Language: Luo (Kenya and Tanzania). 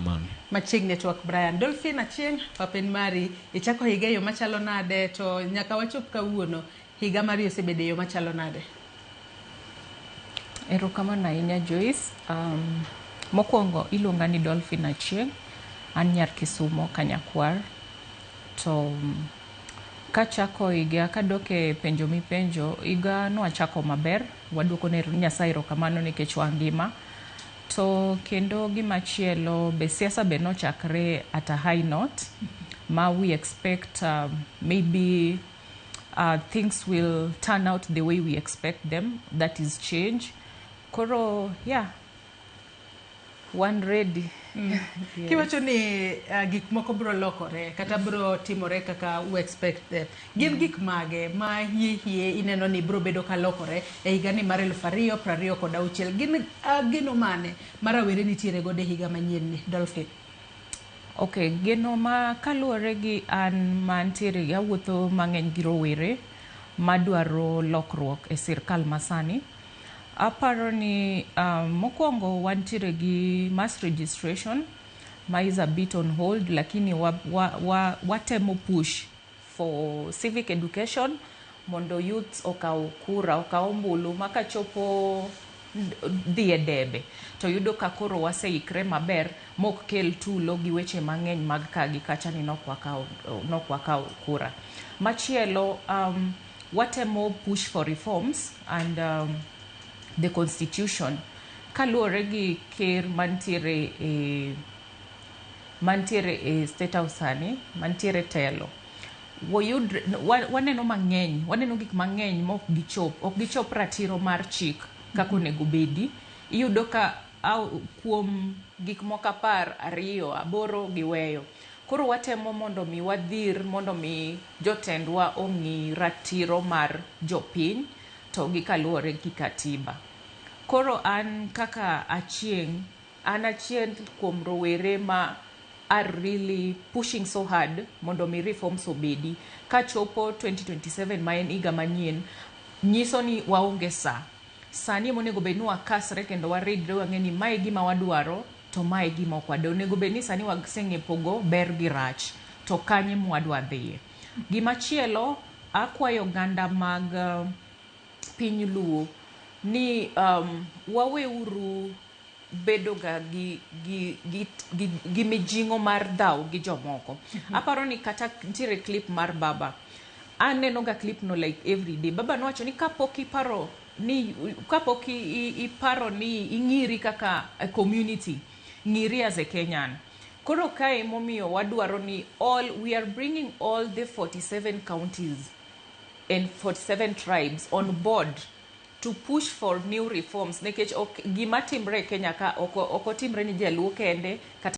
Erokamano. Machiegni e twak Brian. Dolphine Achieng', pap en mari. Ichako higa e yo machalo nade to nyaka wachop kawuono, higa mari osebedo e yo machalo nade? Erokamano ahinya Joyce. Mokwongo iluonga ni Dolphine Achieng', an nyar Kisumo Kanyakwar. To kachako higa kadok e penjo mipenjo, higa nwachako maber, waduoko ne Nyasaye erokamano nikech wangima. To kendo gimachielo be siasa be nochakre at a high note ma we expect maybe things will turn out the way we expect them, that is change. Koro yeah, wan ready. Yes. Kiwacho ni gik moko biro lokore kata biro timore kaka we expect them. Gin gik mage ma hie hie ineno ni biro bedo ka lokore e higani mar 2026? Gin geno mane ma rawere nitiere godo e higa manyien ni, Dolphine? Okay, geno ma kaluwore gi an mantiere awuotho mang'eny gi rowere madwaro lokruok e sirkal masani. Aparo ni mokwongo wantiere gi mass registration ma is a bit on hold, lakini watemo push for civic education mondo youths okaw kura, okaw ombulu ma kachopo dhi e debe to yudo ka koro waseikre maber mok kel tulo gi weche mang'eny mag ka gi kacha ni nok wakaw kura. Machielo, watemo push for reforms and the constitution kaluwore gi ker mantiere e State House sani, mantiere telo. Waneno mang'eny, waneno gik mang'eny mok gichop, ok gichop ratiro mar chik kaka onego bedi. Iyudo ka au, kuom gik moko 10, 2, 8 giweyo. Koro watemo mondo mi wadhir mondo mi jotendwa ong'i ratiro mar jopiny to gi kaluwore gi katiba. Koro an kaka Achieng', an achiel kuom rowere ma are really pushing so hard mondo mi reforms obedi. Kachopo 2027 ma en higa manyien, nyiso ni waonge sa. Sani ema onego bed ni wakasre kendo waridre wang'e ni mae e gima wadwaro to mae e gima ok wadwar. Onego bed ni sani waseng'e pogo ber gi rach to kanye mwadwa dhiye. Gimachielo, akwayo oganda mag piny Luo ni waweuru bedo ga gi mijing'o mar dhaw gi jomoko. Aparo ni kata nitiere clip mar baba. Aneno ga clip no like every day. Baba nowacho ni kapok iparo ni kapok iparo ni ing'iri kaka a community, ng'iri as a Kenyan. Koro kae emomiyo wadwaro ni all we are bringing all the 47 counties and 47 tribes on board to push for new reforms, nikech ok gima timre e Kenya ka ok otimre ni jaluo kende kata